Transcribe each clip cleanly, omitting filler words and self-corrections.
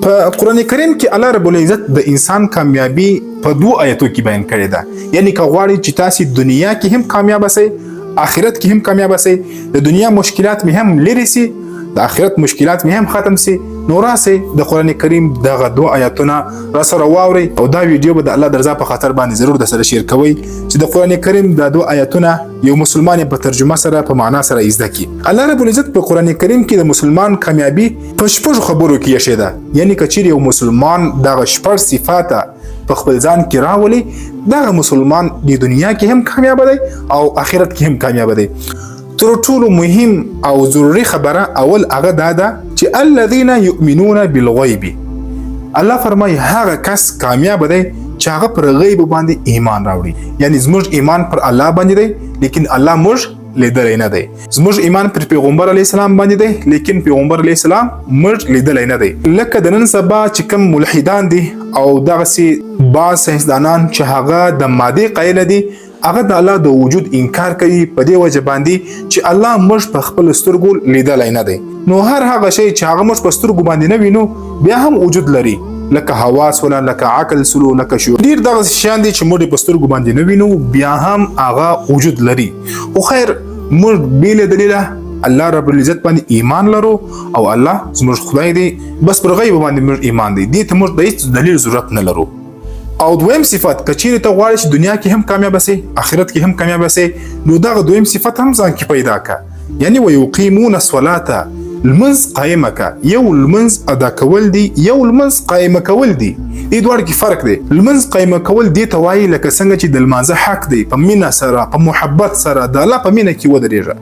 په قرآن کریم کې الله رب العزت د انسان کامیابی په دوو آیتو کې بیان کړې ده. یعنی که غواړئ چې تاسو دنیا کې هم کامیاب شئ، آخرت کې هم کامیاب شئ، د دنیا مشکلات می هم لرې سي، د آخرت مشکلات می هم ختم سي، نو راسئ د قرآن کریم دغه دوه آیتونه را سره واورئ او دا ویډیو به د الله د رضا په خاطر باندې ضرور د سره شیر کوئ چې د قرآن کریم دا دوه آیتونه یو مسلمان په ترجمه سره په معنا سره زده کړي. الله رب العزت په قرآن کریم کې د مسلمان کامیابی په شپږو خبرو کې ایښې ده. یعنی که چیرې یو مسلمان دغه شپږ صفاته په خپل ځان کې راولي، دغه مسلمان د دنیا کې هم کامیاب دی او آخرت کې هم کامیاب دی. تر ټولو مهم او ضروري خبره اول هغه دا ده چې الذین یؤمنون بالغیب، الله فرمایي هغه کس کامیاب دی چې هغه پر غیب باندې ایمان راوړي. یعنی زموږ ایمان پر الله باندې دی، لیکن الله موږ لیدلی نه دی. زموږ ایمان پر پیغمبر علیه السلام باندې دی، لیکن پیغمبر علیه السلام موږ لیدلی نه دی. لکه د نن سبا چې کوم ملحدان دي او دغسې بعض ساینسدانان چې هغه د مادې قایل دي، هغه د الله د وجود انکار کوي په دې وجه باندې چې الله موږ په خپل سترګو لیدلی نه دی. نو هر هغه شی چې هغه موږ په سترګو باندې نه وینو بیا هم وجود لري، لکه هوا سوله، لکه عقل سولو، لکه شو، ډیر دغه شیان دي چې موږ په سترګو باندې نه وینو بیا هم هغه وجود لري. خو خیر، موږ بې له دلیله الله رب العزت باندې ایمان لرو او الله زموږ خدای دی، بس پر غیب باندې موږ ایمان دی، دې ته موږ د هیڅ دلیل ضرورت نه لرو. او دویم صفت، که چیرې ته غواړې چې دنیا کې هم کامیاب سې، آخرت کې هم کامیاب سې، نو دغه دویم صفت هم ځان کې پیدا که. یعنی ویقیمون الصلاة، لمونځ قایمه که. یو لمونځ ادا کول دي، یو لمونځ قایمه کول دي، دې دواړو کې فرق دی. لمونځ قایمه کول دې ته وایي لکه څنګه چې د لمانځه حق دی، په مینه سره، په محبت سره د الله په مینه کې ودرېږه.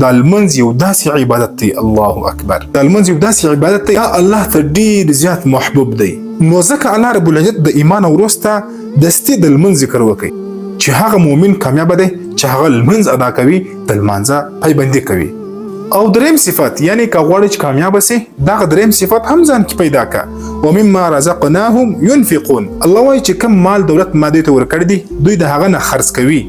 دا لمونځ یو داسې عبادت دی، الله اکبر، دا لمونځ یو داسې عبادت دی دا الله ته ډیر زیات محبوب دی. نو ځکه الله رب العزت د ایمان وروسته دستي د لمونځ ذکر وکړي چې هغه مؤمن کامیاب دی چې هغه لمونځ ادا کوي، د لمانځه پابندي کوي. او دریم صفت، یعنی که غواړې چې کامیاب سې، دغه دریم صفت هم ځان کې پیدا که. ومما رزقناهم ينفقون، الله وایي چې کوم مال دولت ما دوی ته ورکړی دی، دوی د هغه نه خرڅ کوي.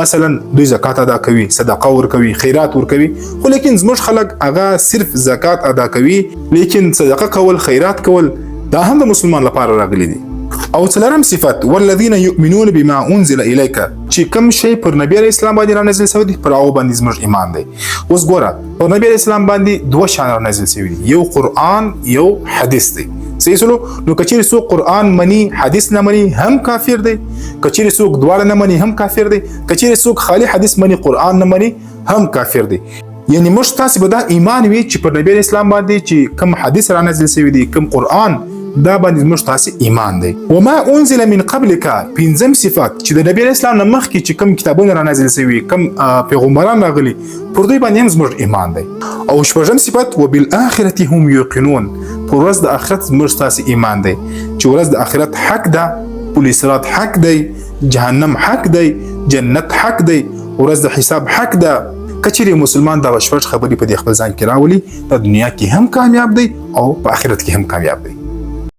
مثلا دوی زکات ادا کوي، صدقه ورکوي، خیرات ورکوي. خو لیکن زموږ خلک هغه صرف زکات ادا کوي، لیکن صدقه کول، خیرات کول دا هم د مسلمان لپاره راغلي دي. او څلورم صفت، والذین یؤمنون بما انزل الیک، چې کوم شی پر نبی علیه السلام باندې را نازل شوی دی، پر هغو باندې زموږ ایمان دی. اوس ګوره، پر نبی علیه السلام باندې دوه شیان را نازل شوي دي، یو قرآن، یو حدیث دی. صحیح سلو؟ نو که چیرې څوک قرآن مني حدیث نه مني هم کافر دی، که چیرې څوک دواړه نه مني هم کافر دی، که چیرې څوک خالي حدیث مني قرآن نه مني هم کافر دی. یعنی موږ تاسې به دا ایمان وي چې پر نبی علیه السلام باندې چې کوم حدیث را نازل شوی دی، کوم قرآن، دا باندې موږ تاسې ایمان دی. وما انزل من قبلک، پنځم صفت، چې د نبی علیه السلام نه مخکې چې کوم کتابونه را نازل شوي، کوم پیغمبران راغلي، پر دوی باندې هم زموږ ایمان دی. او شپږم صفت، وبالآخرة هم یوقنون، پر ورځ د آخرت زموږ تاسې ایمان دی چې ورځ د آخرت حق ده، پل صراط حق دی، جهنم حق دی، جنت حق دی، ورځ د حساب حق ده. که چیرې مسلمان دغه شپږ خبرې په دې خپل ځان کې راولي، په دنیا کې هم کامیاب دی او په آخرت کې هم کامیاب دی.